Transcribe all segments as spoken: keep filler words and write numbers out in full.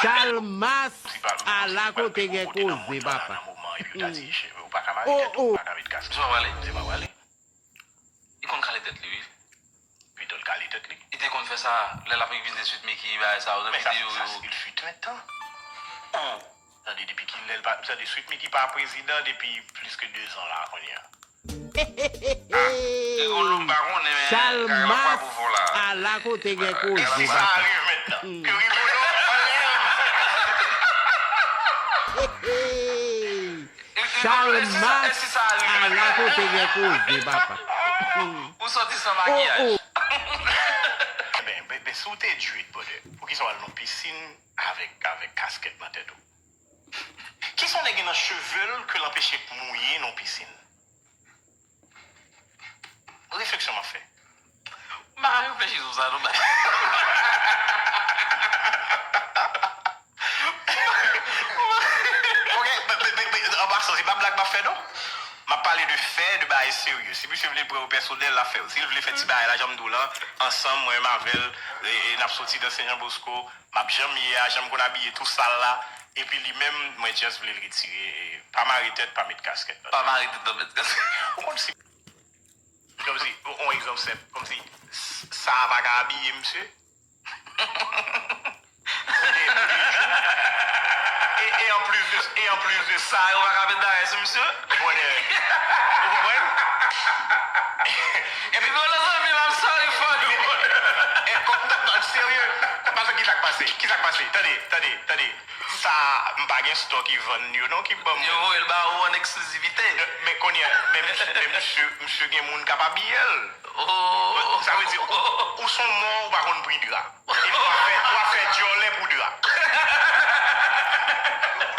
Chalmas, ala kote gen koze, papa. Nan moman, epi yo ta di, "Cheve, ou pa ka mare tèt ou, ou pa ka met kas." Se pa prale? Se pa prale. Li konn kale tèt li, wi. Pito l kale tèt li. Li te konn fè sa, lè l ap egziste Sweet Micky, bagay sa yo, nan videyo yo. Men sa, sa, il fut un temps. Tande, depi kilè l pa, tande, Sweet Micky pa prezidan depi plis ke de zan la, kounye a. Li gon lòm pa konnen, men Chalmas, ala kote gen koze, papa. Sa arive mentnan. Ke Rigolo anlè. Chalmas, ala kote gen koze, papa. Ou sòti san makiyaj. Enben, ben, ben, si w te dread, brother, poukisa w al nan pisin avèk, avèk kaskèt nan tèt ou? Kisa w nèg gen nan cheve l ke l anpeche mouye nan pisin? Refleksyon m ap fè. M pa ka reflechi sou sa, non, baz. Ok, men, men, men, men, an pasan, se pa blag m ap fè, non. M ap pale de fè, de bagay serye. Si misye vle pran yo pèsonèl, l ap fè yo. Si l vle fè ti bagay la, jan m di w lan, ansanm, mwen menm avè l, e, e n ap soti nan Sen Jan Bosko, m ap jan m ye a, jan m konn abiye tou sal la, epi li menm, mwen just vle l retire, e, pa mare tèt, pa met kaskèt. Pa mare tèt, pa met kaskèt. Ou konn si Kòmsi, on egzanp senp, kòmsi, s- sa a pa ka abiye misye? Pou de, pou de jou. E, e anplis de, e anplis de sa, yo pa ka met bagay sou misye? Brother, ou konprann? Epi, bon, nan zanmi m, I'm sorry for you. E, kòm, non, non, serye. Paske ki sa k pase? Ki sa k pase? Tande, tande, tande. Sa, m pa gen store ki vann yo non, ki ban m. Yo voye l ba ou an eksklizivite. Men kounye a, men misye, men misye, misye gen moun k ap abiye l. Oh. Sa vle di, ou, ou s on mò, ou pa konn pri dra. Epi w ap fè, w ap fè djòlè pou dra.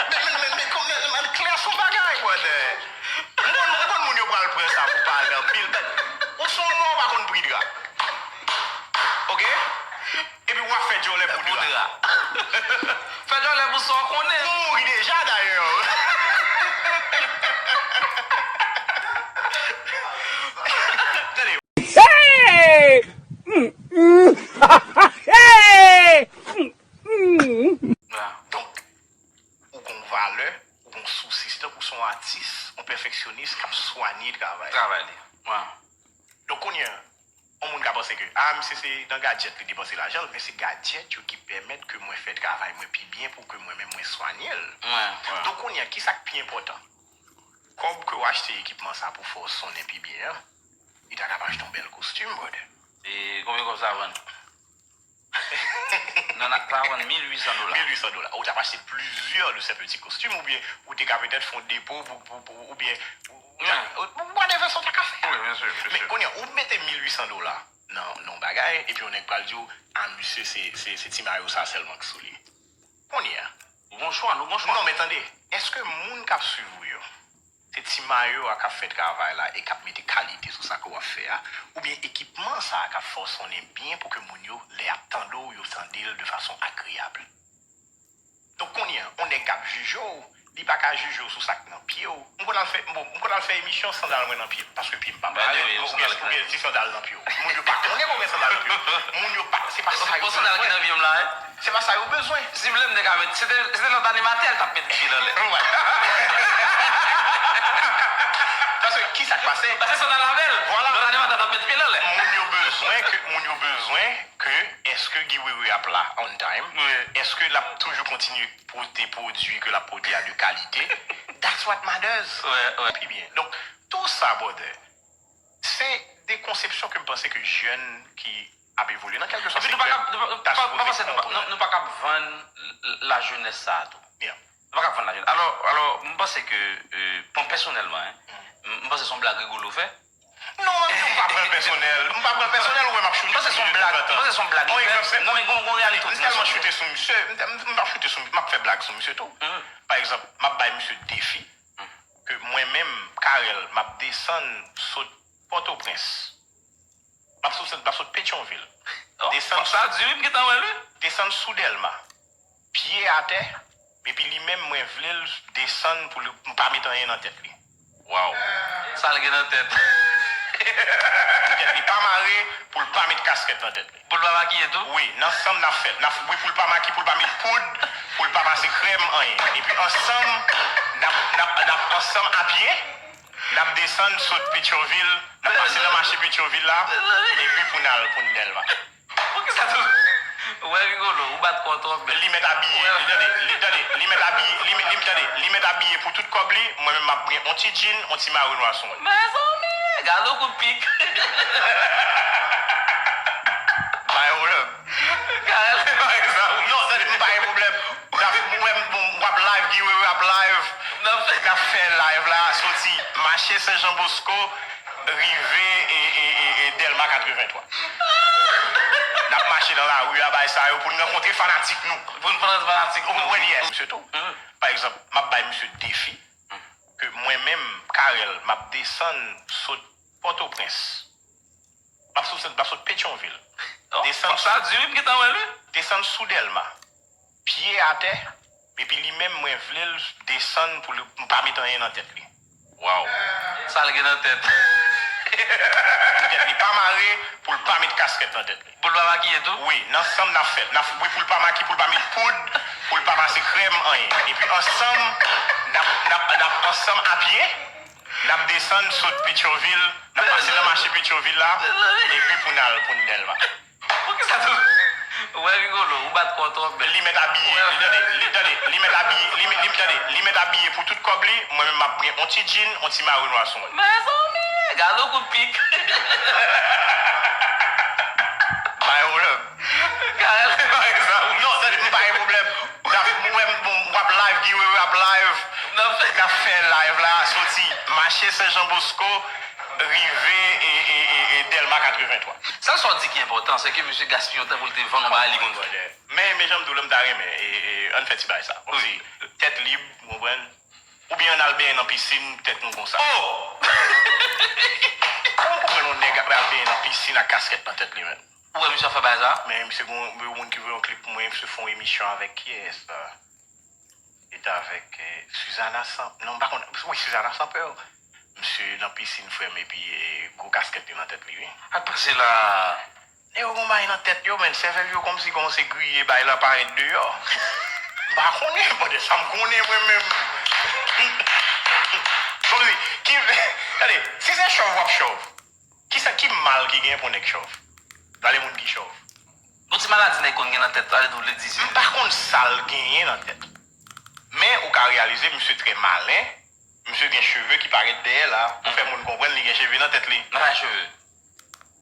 Men, men, men, men, men, men klè s on bagay, brother. M konn, m konn moun yo pral pran sa pou pale anpil. Ou s on mò, ou pa konn pri dra. Ok? Epi w ap fè djòlè pou dra. Fè djòlè pou sa w konnen. Ou mouri deja, dayè. Tande. Hey! Mm, mm. Hey! Mm, mm. Donk, ou gon valè, ou gon sousi, se tankou s on atis, on pèfeksyonis k ap swanye travay. Travay li. Donk, kounye a, yon moun ka panse ke, a, misye se nan gadjèt li depanse lajan l, men se gadjèt yo ki pèmèt ke mwen fè travay mwen pi byen pou ke mwen menm mwen swanye l. Donk, kounye a, ki sa k pi enpòtan? Kòb ke w achte ekipman sa pou fè w sonnen pi byen an, li ta ka pa achte yon bèl kostim, brother. E konbyen kòb sa vann? Non, n ap vann mil uit san dola. Mil uit san dola. Ou t ap achte plizyè de ces petits costumes, oubyen ou te ka petèt fè yon depo pou, pou, pou, oubyen, ou, ou, whatever sa w ta ka fè. Wi, byen si, byen si. Men kounye a, ou mete mil uit san dola nan, nan yon bagay, epi yon nèg pral di w, a, misye, se, se, se ti mayo sa sèlman k sou li. Kounye a. Ou gon chwa, nou gon chwa. Non, men tande, èske moun k ap swiv ou yo, se ti mayo a k ap fè travay la e k ap mete kalite sou sa ke w ap fè a, oubyen ekipman sa a k ap fè w sonnen byen pou ke moun yo, lè y ap tande w, yo tande l de fason agreyab? Donk, kounye a, yon nèg k ap jije w, li pa ka jije w sou sa k nan pye w. M konn al fè, bon, m konn al fè emisyon, sandal mwen nan pye m, paske pye m pa parèt, oubyen, oubyen ti sandal nan pye w. Moun yo pa konnen pou gen sandal nan pye w. Moun yo pa, se pa sa yo bezwen. Bon, sandal ki nan pye m la, wi. Se pa sa yo bezwen. Si m vle, m te ka met, se te, se te lòt animatè, l t ap met pye l anlè. Wi. Paske, ki sa k pase? Paske sandal avè l. Vwala. Lòt animatè t ap met pye l anlè. Moun yo bezwen ke, moun yo bezwen ke, èske Guy Wewe ap la on time? Wi. Èske l ap toujou kontinye pote pwodui ke l ap pote a de kalite? That's what matters. Wi, wi. Pi byen. Donk, tou sa, brother, se de konsepsyon ke m panse ke jèn ki ap evolye nan kèlkeswa sektè ta sipoze konprann. Epi nou pa kab, nou pa, nou pa, nou pa panse nou pa, nou, nou pa kab vann l-, l-, lajenès sa a tou. Yeah. Nou pa kab vann lajenès. Alò, alò, m panse ke, euh, bon, pèsonèlman, hein, m, m panse se yon blag Rigolo fè. Non, m pa pran l pèsonèl. M pa pran l pèsonèl, ou wè m ap choute sou misye tanzantan. M panse se yon blag, m panse se yon blag li fè. Non, men gon, gon reyalite w di nan sa w di. M tèlman choute sou misye, m te, m, m ap choute sou, m ap fè blag sou misye tou. Pa egzanp, m ap bay misye defi ke mwen menm, Carel, m ap desann sot Pòtoprens. M ap sot, m ap sot Petyonvil. Desann, sa di wi, m gentan wè l wi. Desann sou Dèlma. Pye atè, epi li menm, mwen vle l desann pou li, m pa met anyen nan tèt li. Waw. Sa l gen nan tèt? Pou tèt li pa mare, pou l pa met kaskèt nan tèt li. Pou l pa makiye tou? Wi, nan sanm n ap fè l. N ap, wi, pou l pa makiye, pou l pa met poud, pou l pa pase krèm, anyen. Epi ansanm, n ap, n ap, n ap ansanm a pye, n ap desann sot Petyonvil, n ap pase nan mache Petyonvil la, epi pou n al, pou n Dèlma. Poukisa tou? Ou wè Rigolo, ou bat kò w twòp bèl. Li mèt abiye, li tande, li tande, li mèt abiye, li mèt, li tande, li mèt abiye pou tout kòb li, mwen menm m ap gen on ti djin, on ti mari nwa sou mwen. Mezanmi, gade yon kout pik. Pa gen pwoblèm. Karèl, pa gen sa. Non, tande, m pa gen pwoblèm. W ap, mwen, bon, w ap live, Guy Wewe ap live. N ap fè, n ap fè live la, soti mache Sen Jan Bosko, rive e, e, e, e Dèlma katrevenntwa. N ap mache nan lari a, bagay sa yo, pou n rankontre fanatik nou. Pou n rankontre fanatik nou. Ou konprann, yes. Misye tou. Pa egzanp, m ap bay misye defi ke mwen menm, Karèl, m ap desann sot Pòtoprens. M ap sot, m ap sot Petyonvil. Desann sa di wi, m gentan wè l wi. Desann sou Dèlma. Pye atè, epi li menm, mwen vle l desann pou li, m pa met anyen nan tèt li. Waw. Sa l gen nan tèt? Pou tèt li pa mare, pou l pa met kaskèt nan tèt li. Pou l pa makiye tou? Wi, nan sanm n ap fè l. N ap, wi, pou l pa makiye, pou l pa met poud, pou l pa pase krèm, anyen. Epi ansanm, n ap, n ap, n ap ansanm a pye, n ap desann sot Petyonvil, n ap pase nan mache Petyonvil la, epi pou n al, pou n Dèlma. Poukisa tou? Ou wè Rigolo, ou bat kò w twòp bèl. Li mèt abiye, li tande, li tande, li mèt abiye, li mèt, li tande, li mèt abiye pou tout kòb li, mwen menm m ap gen on ti djin, on ti mari nwa sou mwen. Mezanmi, gade yon kout pik. Pa gen pwoblèm. Karèl, pa gen sa. Non, tande, m pa gen pwoblèm. W ap, mwen, bon, w ap live, Guy Wewe ap live. N ap fè, n ap fè live la, soti mache Sen Jan Bosko, rive e, e, e, e Dèlma katrevenntwa. Sèl sa w di ki enpòtan, se ke misye gaspiye yon tan pou l te vann yon bagay li konn fè. Men, men jan m di w la, m ta renmen, e, e, ann fè ti bagay sa. Kòmsi, tèt lib, ou konprann? Oubyen ann al benyen nan pisin, tèt nou konsa. Oh! Kòman w konprann yon nèg ap al benyen nan pisin ak kaskèt nan tèt li, menm? Ou wè misye ap fè bagay sa? Men misye gon yon moun ki voye yon klip pou mwen, misye fè yon emisyon avèk kiyès la? Li te avèk, eh, Suzana San-, non, m pa konn, wi, Suzana Sampeur. Misye nan pisin, frè m, epi, eh, gwo kaskèt li nan tèt li, wi. Ak panse la. Nèg yo gon bagay nan tèt yo, men sèvèl yo kòmsi kòmanse griye, bagay la parèt deyò. M pa konnen, bon, de sa m konnen, mwen menm. Kòmsi, ki, tande, si se chòv w ap chòv, kisa, ki mal ki genyen pou nèg chòv? Gade moun ki chòv. Yon ti maladi nèg konn gen nan tèt, sa vle di w vle di se. M pa konn sa l genyen nan tèt. Men ou ka reyalize misye trè malen. Misye gen cheve ki parèt dèyè la. Pou fè moun konprann li gen cheve nan tèt li. Nan fè cheve.